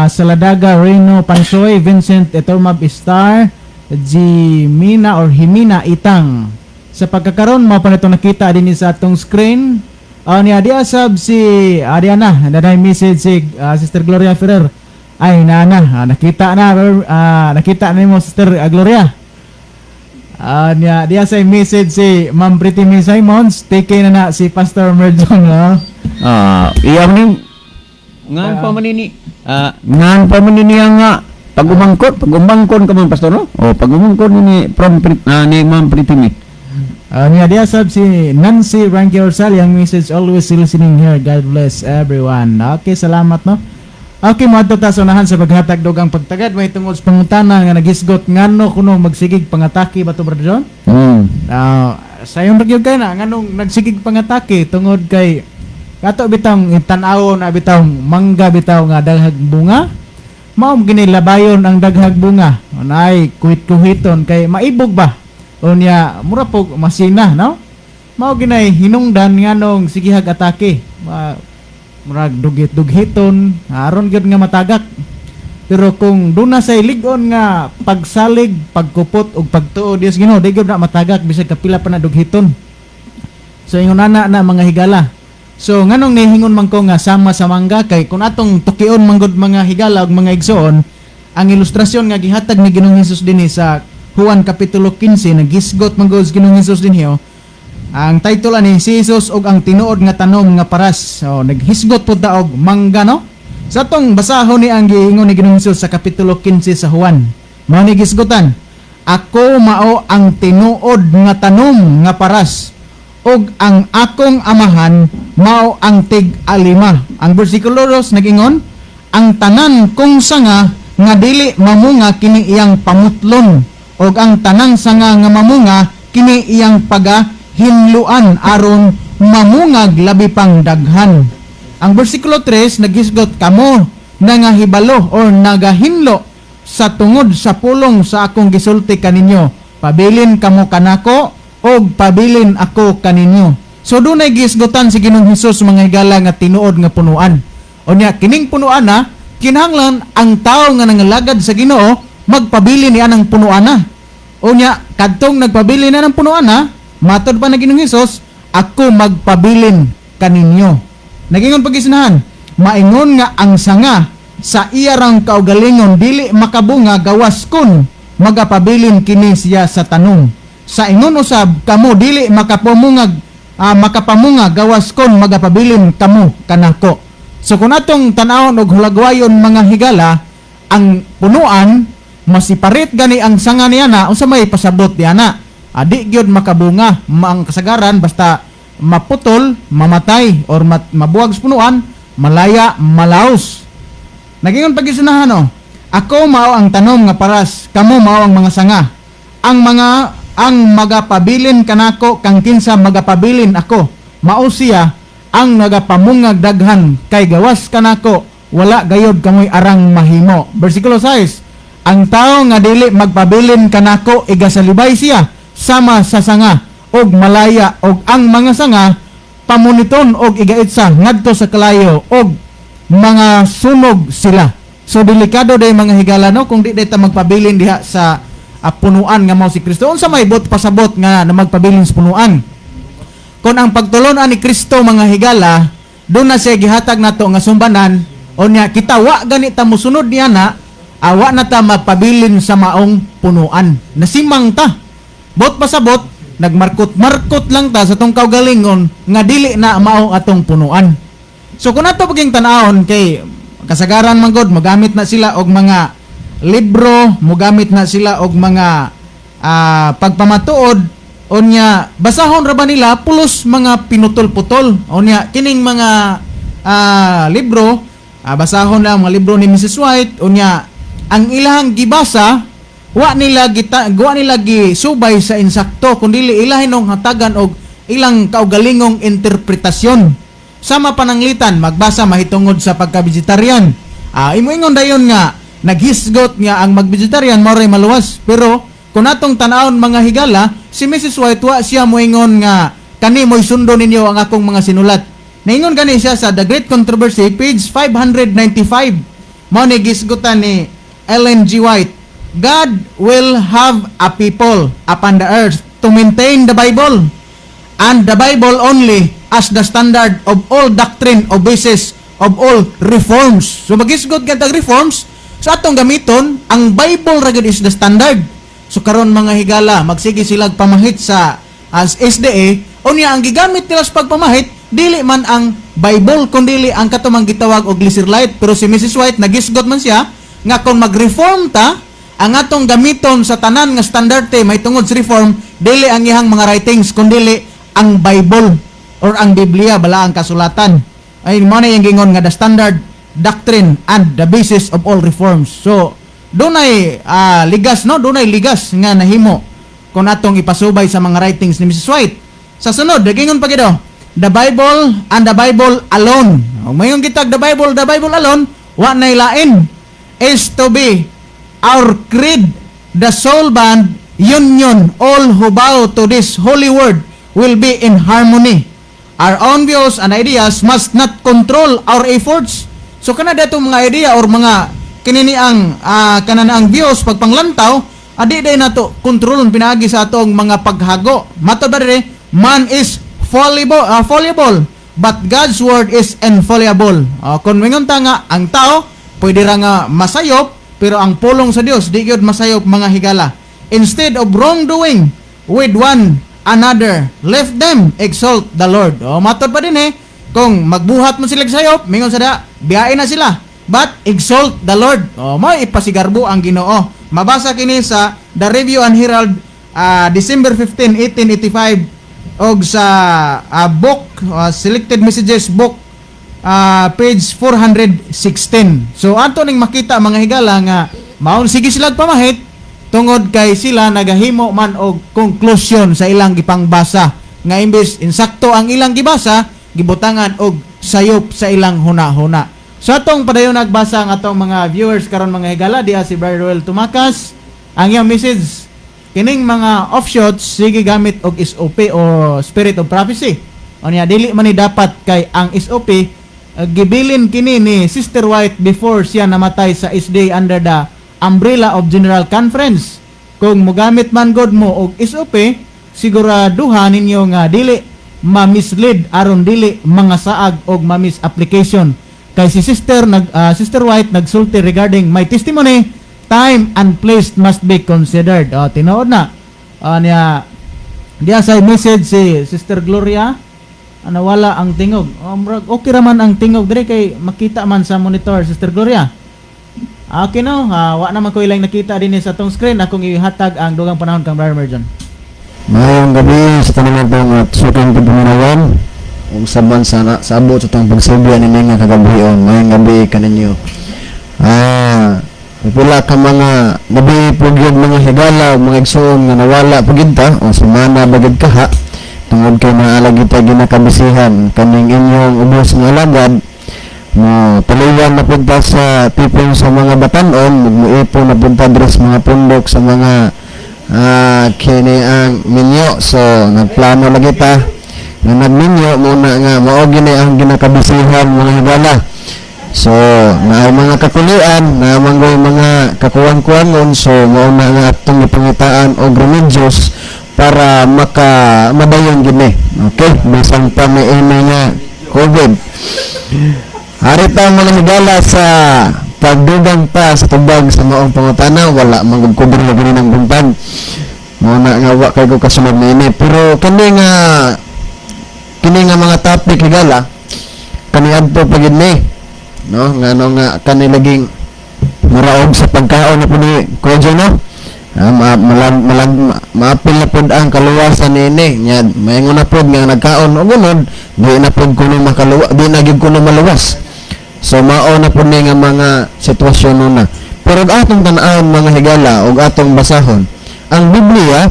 Saladaga Reno Pansoy, Vincent Etormab Star, Jimina or Himina Itang. Sa pagkakaroon, mao pa na nakita din sa atong screen. Niya di asab si Adiana, nanay message si Sister Gloria Ferrer. Ay, nana, nakita na, nakita na mo, Sister Gloria. Niya diya sa message si Ma'am Pretty Miss Simons, take na na si Pastor Merjon, no?
Iyam ni ngan pa man ini. Ngan pa man ini nga pag-umangkon ka man, pastor, no? Oh, pag-umangkon ni from ni Ma'am Pretty Me.
Niya diya sab si Nancy Ranky Orsal, yung message, "Always listening here. God bless everyone." Okay, salamat, no. Okay, moadto ta sa unahan sa paghatag dugang pagtagad may tungod sa pangutana nga naghisgot ngano kuno magsigig pangatake ba to, Brother John? Sayon ra gyud kay na nganong nagsigig pangatake tungod kay kato bitang tan-awon na bitaw mangga bitaw nga daghag bunga, mao gini labayon ang daghag bunga, naay kuhit-kuhiton kay maibog ba, unya mura pog masina, no? Mao ginay hinungdan nganong sigihag atake. Murag dugit-dughiton aron gyud nga matagak. Pero kung duna say lig-on nga pagsalig, pagkupot ug pagtuo Dios Ginoo, di gyud na matagak bisag kapila pa na dughiton. So ingon ana na, mga higala. So nganong nihingon man ko nga sama sa mangga, kay kung atong tukion manggod, mga higala ug mga igsoon, ang ilustrasyon nga gihatag ni Ginoong Hesus dinhi sa Juan kapitulo 15, naghisgot man gud si Ginoong Hesus dinhi, oh. Ang title ani, si Jesus ug ang tinuod nga tanom nga paras. So naghisgot pud ta og mangga, no? Sa atong basahon ni ang giingon ni Ginoong Hesus sa kapitulo 15 sa Juan. Mao ni gisgutan. "Ako mao ang tinuod nga tanom nga paras ug ang akong amahan mao ang tig-alima." Ang bersikulo 2 nagingon, "Ang tanan kong sanga nga dili mamunga, kini iyang pamutlon, ug ang tanang sanga nga mamunga, kini iyang pagahinluan aron mamungag labi pang daghan." Ang bersikulo 3 naghisgot, "Kamo nangahibalo or nagahinlo sa tungod sa pulong sa akong gisulti kaninyo. Pabilin kamo kanako og pabilin ako kaninyo." So dunay gisgutan si Ginoong Hesus, mga higala, nga tinuod nga punuan. Unya kining punuan na kinahanglan ang tao nga nangalagad sa Ginoo magpabilin niya ng punuan na. Unya kadtong nagpabilin na ng punuan na, matod pa na Ginoong Hesus, "Ako magpabilin kaninyo." Nagingon pagisnahan, "Maingon nga ang sanga sa iyarang kaugalingon dili makabunga gawas kun magapabilin kini siya sa tanom. Sa ingon usab kamo dili makapamunga gawas kon magapabilin kamo kanako." So kung atong tan-awon og hulagwayon, mga higala, ang punuan Masiparit gani ang sanga niya na, unsa may pasabot niya na? Adi gyud makabunga. Ang kasagaran basta maputol, mamatay or mabuwag sa punuan, malaya, malaos. Nagingon pagisunahan, oh. "Ako mao ang tanom nga paras, kamo mao ang mga sanga. Ang magapabilin kanako kang kinsa magapabilin ako, mao siya ang nagapamungag daghan, kay gawas kanako wala gayod kamoy arang mahimo." Versikulo 6. "Ang tao nga dili magpabilin kanako, igasalibay siya sama sa sanga og malaya, og ang mga sanga pamuniton og igaitsa ngadto sa kalayo og mga sunog sila." So delikado day, mga higala, no, kung di day ta magpabilin diha sa punuan nga mao si Kristo. Unsa may bot pasabot nga na magpabilin sa punuan? Kung ang pagtulon-an ni Kristo, mga higala, doon na siya gihatag nato nga sumbanan, unya kita wa gani ta musunod niya na awa na ta mapabilin sa maong punuan. Nasimang ta. Bot pasabot, nagmarkot-markot lang ta sa tong kaugalingon nga dili na mao atong punuan. So kung ato paging tan-awon, kay kasagaran man gud mogamit na sila og mga libro, mogamit na sila og mga pagpamatuod, unya basahon ra ba nila pulos mga pinutol-putol. Unya kining mga libro, basahon na ang mga libro ni Mrs. White, unya ang ilang gibasa wa nila gisubay sa insakto, kundi ilahin nung hatagan og ilang kaugalingong interpretasyon. Sama pananglitan magbasa mahitungod sa pagka-vegetarian. Imo ingon dayon nga naghisgot nga ang mag-vegetarian mao ray maluwas. Pero kung atong tan-awon, mga higala, si Mrs. White wa siya moingon nga kani mo'y sundon ninyo ang akong mga sinulat. Naingon gani siya sa The Great Controversy, page 595. Mao ni gisgutan ni Ellen G. White. "God will have a people upon the earth to maintain the Bible and the Bible only as the standard of all doctrine o basis of all reforms." So magisgot ka tag reforms, so atong gamiton ang Bible ra gyud is the standard. So karon, mga higala, magsige sila pamahit sa as SDA, unya ang gigamit nila sa pagpamahit dili man ang Bible kundi ang katumang gitawag og Leeser Light. Pero si Mrs. White nagisgot man siya nga kung mag-reform ta, ang atong gamiton sa tanan nga standarte may tungod sa reform dili ang iyang mga writings kundi ang Bible or ang Biblia, bala ang kasulatan. Ay mo na yung gingon nga the standard doctrine and the basis of all reforms. So dunay ligas, no, dunay ligas nga nahimo kung atong ipasubay sa mga writings ni Mrs. White. Sa sunod, gingon pa gid, "The Bible and the Bible alone." Mayon kitag the Bible alone, wa nay lain, "is to be our creed, the soul bond union. All who bow to this holy word will be in harmony. Our own views and ideas must not control our efforts." So kana dato mga idea or mga kinini ang kanan ang views pagpanglantaw, adi day nato kontrolon pinaagi sa atong mga paghago. Matod ba dire, "Man is fallible, but God's word is infallible." Kung mingon ta nga ang tao pwede ra nga masayop, pero ang pulong sa Dios di gyud masayop, mga higala. "Instead of wrongdoing with one another, let them exalt the Lord." O matod pa din eh, kung magbuhat mo sila sayop, mingon sa da, biyain na sila. But exalt the Lord. O mo ipasigarbo ang Ginoo. Mabasa kini sa The Review and Herald, December 15, 1885 og sa book Selected Messages book, page 416. So ato ning makita, mga higala, nga maon sige sila pamahit tungod kay sila nagahimo man og conclusion sa ilang gipangbasa nga imbes insakto ang ilang gibasa, gibutangan og sayop sa ilang huna-huna. So atong padayon nagbasa ang atong mga viewers karon, mga higala, diha si Brother Ruel Tumakas. Ang iyang message, kining mga offshoots sige gamit og SOP o Spirit of Prophecy. Unya dili man ni dapat kay ang SOP gibilin kini ni Sister White before siya namatay sa SDA under the umbrella of General Conference. Kung mogamit man god mo og SOP, siguraduhan ninyo nga dili ma-mislead aron dili mga saag og ma-misapplication. Kay si Sister White nagsulti regarding my testimony, time and place must be considered. Oh, tinuod na. Niya diya sa message si Sister Gloria, ano, wala ang tingog. Oh, murag okay ra man ang tingog dire kay makita man sa monitor, Sister Gloria. Okay no, wa naman ko ilang nakita din sa atong screen. Akong ihatag ang dugang panahon kang Brother Merjon.
Maayong gabi sa tanan natong at suking paminawan ug saban sa na, sa abot sa atong pagsilbihan ini nga kagabion. Maayong gabi kaninyo. Pila ka mga gabi po gyud, mga higala ug mga igsoon, nga nawala po gyud ta o sumana ba gyud kaha tungod kay naa lagi ta ginakabisihan. Kaning inyong ubos nga alagad mo taliwan na punta sa tipong sa mga batanon, muipon na punta diri sa mga pundok sa mga kini ang minyo. So nagplano lagi ta nga nagminyo muna nga mao gini ang ginakabisihan, mga higala. So naay mga kakulian na manggoy mga kakuwang-kuwangon, so mao na nga atong gipangitaan og remedios para maka madayon gini. Okay, bisan pa may ini nga COVID. Ari ta, mga higala, sa pagdugang pa sa tubag sa maong pangutana. Wala man gud kubre lagi ng buntag. Mao na nga wa kay ko kasunod niini. Pero kini nga mga topic, higala, kaniadto pa gid ni. No, ngano nga kani laging muraog sa pagkaon na po ni Kuya Joe, no? Ma, malag, malag, ma, maapil na pod ang kaluwasan niini. Nya maingon na pod nga nagkaon og unod, di na pod kuno makaluwa, di na gyud kuno maluwas. So mao na pod ni nga mga sitwasyon nuna. Pero og atong tan-awon, mga higala, og atong basahon, ang Biblia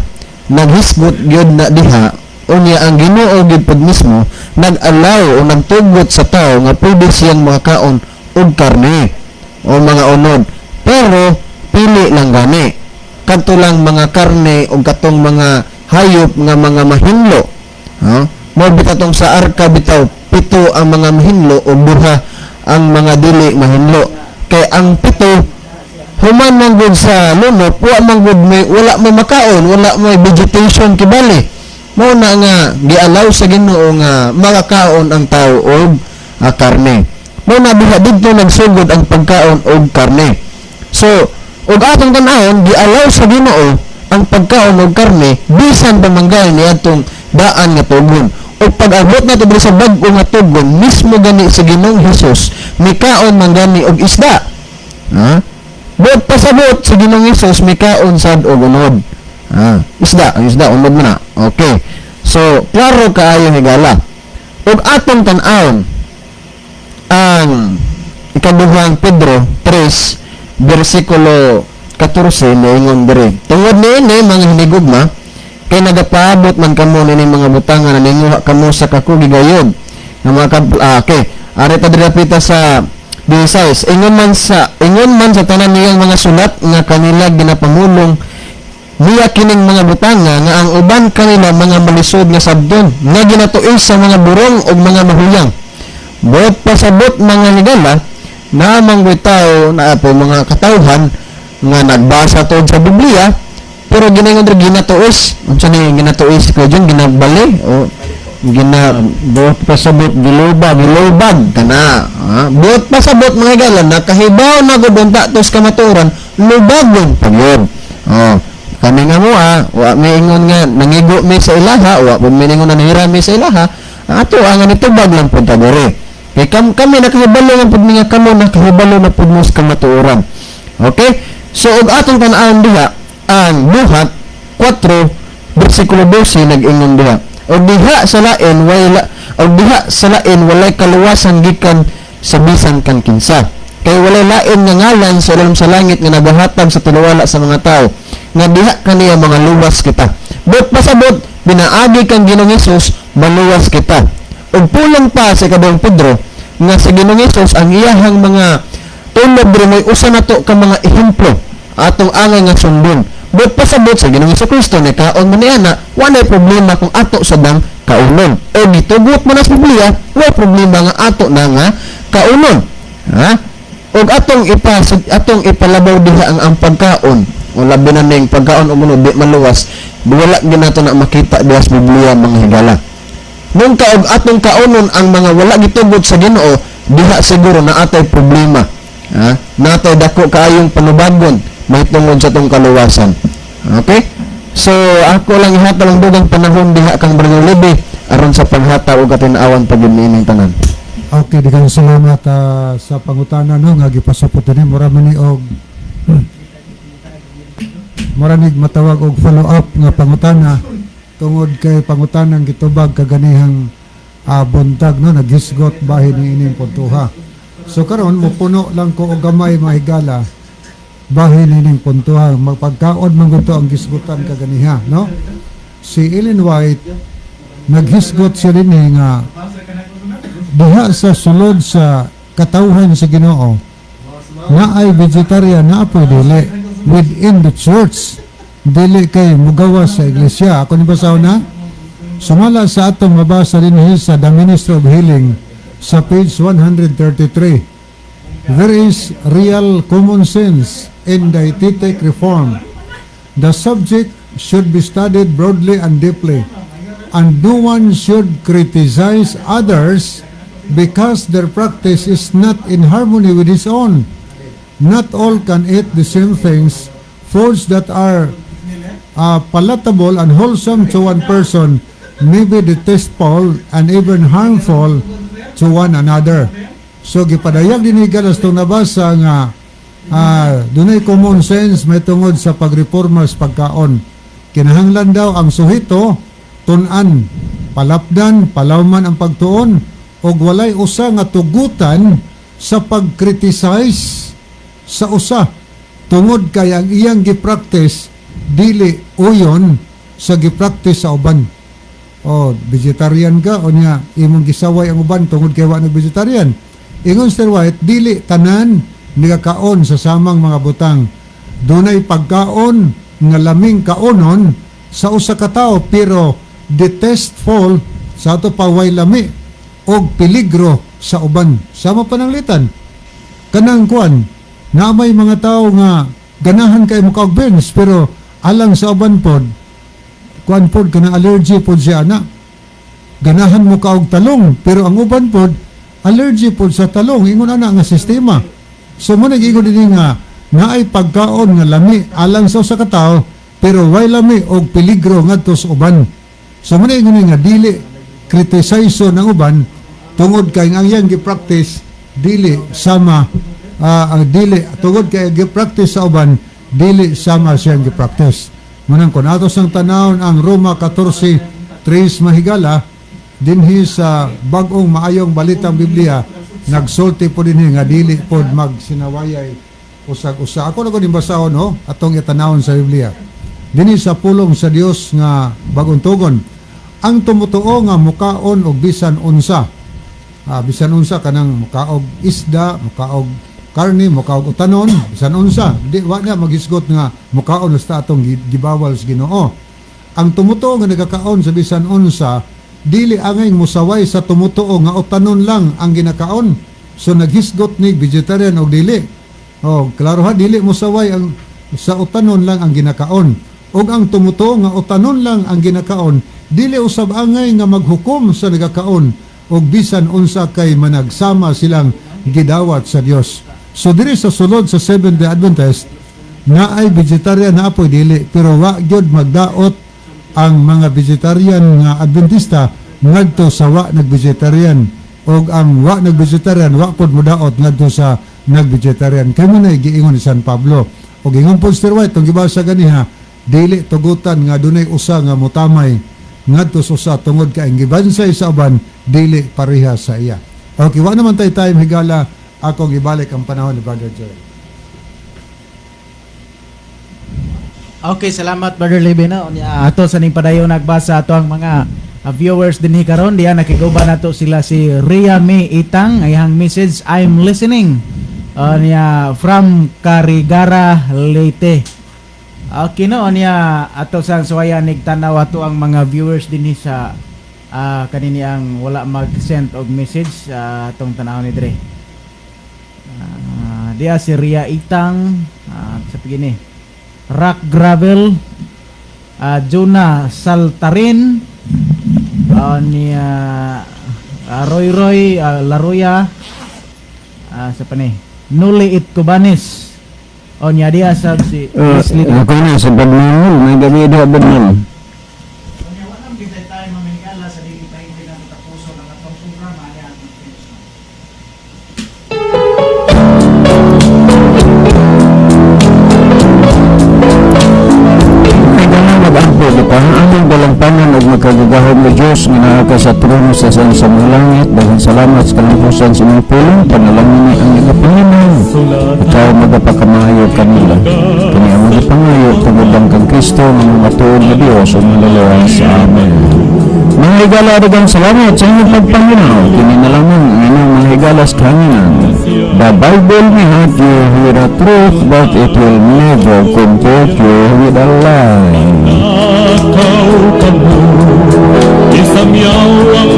naghisgot gyud na diha. Unya ang Ginoo gyud pod mismo nag-allow o nagtugot sa tao nga pwede siyang makakaon og karne o mga unod. Pero pili lang gani. Kadto lang mga karne o katong mga hayop nga mga mahinlo. Ha? Mo bitong sa arka bitaw, pito ang mga mahinlo o 2 ang mga dili mahinlo. Kay ang pito, human man gud sa lunop, wa man gud may, wala may makaon, wala may vegetation kibali. Mao na nga gialaw sa Ginoo nga makakaon ang tao og karne. Mao na diha didto nagsugod ang pagkaon og karne. So, ug atong tan-awon, gialaw sa Ginoo ang pagkaon og karne bisan pa manggal niadtong daan nga tugon. Ug pag-abot nato diri sa bag-o nga tugon, mismo gani sa Ginoong Hesus mikaon man gani og isda. Ha? Buot pasabot sa Ginoong Hesus mikaon sad og unod. Isda, ang isda unod man na. Okay. So, klaro kaayo, higala. Ug atong tan-awon ang ikaduhang Pedro 3 bersikulo 14, niingon diri. Tungod niini, mga hinigugma, kay nagapaabot man kamo nining mga butanga na ninguha kamo sa kakugi gayod. Nga mga okay. Ari ta diri pita sa 16. Ingon man sa tanan niyang mga sulat nga kanila ginapamulong niya kining mga butanga, nga ang uban kanila mga malisod nga sabdon nga ginatuis sa mga burong ug mga mahuyang. Buot pasabot, mga higala, na manggoy tao na po mga katawhan nga nagbasa tuod sa Biblia pero ginaingon diri ginatuis. Unsa ni ginatuis ko dyan, ginabali o gina
Buot pasabot gilubag.
Gilubag kana ha? Buot pasabot, mga higala, nakahibaw na gud unta tos kamatuoran, lubagon pa gyud. Oh, kami nga mo wa may ingon nga nangigo mi sa ilaha, wa pud mi ningon na nahira mi sa ilaha. Ang ato ang nitubag lang pud ta diri kay kami nakahibalo nga pud mi nga kamo nakahibalo na pud mo sa kamatuoran. Okay, so og atong tan-awon diha ang Buhat 4 bersikulo 12, nag-ingon diha, og diha sa lain wala og diha sa lain walay kaluwasan gikan sa bisan kan kinsa, kay walay lain nga ngalan sa ilalom sa langit nga nagahatag sa taliwala sa mga tao nga diha kaniya mga luwas kita. But pasabot, pinaagi kang Ginoong Hesus maluwas kita. Ug pulong pa sa ikaduhang Pedro nga sa Ginoong Hesus ang iyahang mga tulob diri may usa nato ka mga ehemplo atong angay nga sundon. But pasabot sa Ginoong Hesus Kristo ni kaon man niya na walay problema kung ato sa dang kaunon. O gitugot man na sa Biblia, walay problema nga ato na nga kaunon. Ha? Ug atong ipalabaw diha ang pagkaon o labi na ning pagkaon o muno di maluwas, wala ginato na makita diha sa Biblia, mga higala. Nung kaog atong kaunon ang mga wala gitugot sa Ginoo, diha siguro na atay problema. Ha? Natay dako kaayong panubagon mahitungod sa atong kaluwasan. Okay? So ako lang ihatag ang dugang panahon diha kang Brother Libby aron sa paghatag og katin-awan pag niining tanan.
Okay, daghang salamat sa pangutana, no, nga gipasupot dinhi. Mura man ni og mura nig matawag og follow up nga pangutana tungod kay pangutanang gitubag kaganihang buntag, no, naghisgot bahin ni ining puntuha. So karon mopuno lang ko og gamay, mga higala, bahin ining puntuha. Magpagkaon man gud to ang gisgutan kaganiha, no. Si Ellen White, naghisgot siya dinhi nga diha sa sulod sa katawhan sa Ginoo na ay vegetarian na apoy dili within the church, dili kay mugawa sa iglesia. Ako ni basahon na sumala sa atong mabasa dinhi sa The Ministry of Healing sa page 133. "There is real common sense in dietetic reform. The subject should be studied broadly and deeply, and no one should criticize others because their practice is not in harmony with his own. Not all can eat the same things. Foods that are palatable and wholesome to one person may be detestable and even harmful to one another." So gipadayag din ni galas itong nabasa nga dunay common sense may tungod sa pagreforma sa pagkaon. Kinahanglan daw ang suhito, tun-an, palapdan, palawman ang pagtuon, ug walay usa nga tugutan sa pag-criticize sa usa tungod kay ang iyang gi-practice dili uyon sa gi-practice sa uban. O vegetarian ka o niya imong gisaway ang uban tungod kay wa nag-vegetarian. Ingon Sir White, dili tanan nagakaon sa samang mga butang. Dunay pagkaon nga laming kaonon sa usa ka tawo pero detestful sa ato pa, way lami og peligro sa uban. Sama pananglitan kanang kuan na may mga tao nga ganahan kay mo og beans, pero alang sa uban pod, kuan pod, kanang allergy pod siya ana. Ganahan mo kaog talong, pero ang uban pod allergy pod sa talong. Ingon ana nga sistema. So mo nag-ingon dinhi nga naay pagkaon nga lami alang sa usa ka tawo pero way lami og peligro ngadto sa uban. So mo ingon nga dili criticize ng uban tungod kay ang iyang gi-practice dili sama, ang dili tungod kay gi-practice sa uban dili sama siyang gi-practice. Munang kung ato sang tanawon ang Roma 14:3, mahigala, dinhi sa Bag-ong Maayong Balitang Biblia, nagsulti po dinhi nga dili pod magsinawayay usag-usa. Ako na ko din basahon, no, atong itanawon sa Biblia dinhi sa Pulong sa Dios nga Bagong Tugon. Ang tumutuo nga mukaon og bisan unsa, bisan unsa, kanang mukaog isda, mukaog karni, mukaog utanon, bisan unsa, di wa na maghisgot nga mukaon sa atong gibawal sa Ginoo. Ang tumutuo nga nagakaon sa bisan unsa dili angay musaway sa tumutuo nga utanon lang ang ginakaon. So naghisgot ni vegetarian og dili. Oh, klaro ha, dili musaway ang sa utanon lang ang ginakaon. Ug ang tumutuo nga utanon lang ang ginakaon dili usab angay nga maghukom sa nagakaon og bisan unsa kay managsama silang gidawat sa Dios. So diri sa sulod sa Seventh Day Adventist na ay vegetarian na apoy dili, pero wa gyud magdaot ang mga vegetarian nga Adventista ngadto sa wa nag-vegetarian, og ang wa nag-vegetarian wa pod modaot ngadto sa nag-vegetarian, kay mo na giingon ni San Pablo og ingon pod Sir White tong gibasa ganiha, dili tugutan nga dunay usa nga motamay ngadto sa usa tungod kay ang gibansay sa uban dili pareha sa iya. Okay, wa naman tay time, higala. Akong ibalik ang panahon ni Brother Joel.
Okay, salamat, Brother Levy, no. Unya ato sa ning padayon nagbasa ato ang mga viewers dinhi karon diya nakiguban nato sila si Ria May Itang, ayang message, "I'm listening." Niya from Carigara, Leyte. Okay, no, niya ato sang suwayan nigtanaw ato ang mga viewers dinhi sa kanini ang wala mag-send og message, atong tanawon ni dre. Diya si Ria Itang, sa pigini. Rock Gravel, Jonah Saltarin, niya Roy Roy Laruya, sa pani Nuli It Cubanes. O niya diya sa si Leslie.
Ako na sa Badmanol, may gabi diha Badmanol.
Unya wala man gid tayo mamigala sa dili pa hindi na tapuso ang atong programa niya atong finish na.
Makagagahom nga Diyos, nga naa ka sa trono sa sa mga langit, daghang salamat sa kalampusan sa imong pulong, panalangin ni ang iyong Panginoon. Ikaw magapakamayo kanila. Kini ang mga pangayo tungod lang kang Kristo nga matuod nga Dios ug manluluwas. Amen. Mga higala, daghang salamat sa inyong pagpaminaw. Kini na lamang ang inyong mga higala sa kahanginan. The Bible may hurt you with the truth, but it will never comfort you with a lie.
Nakaw kamo. Isamyaw ang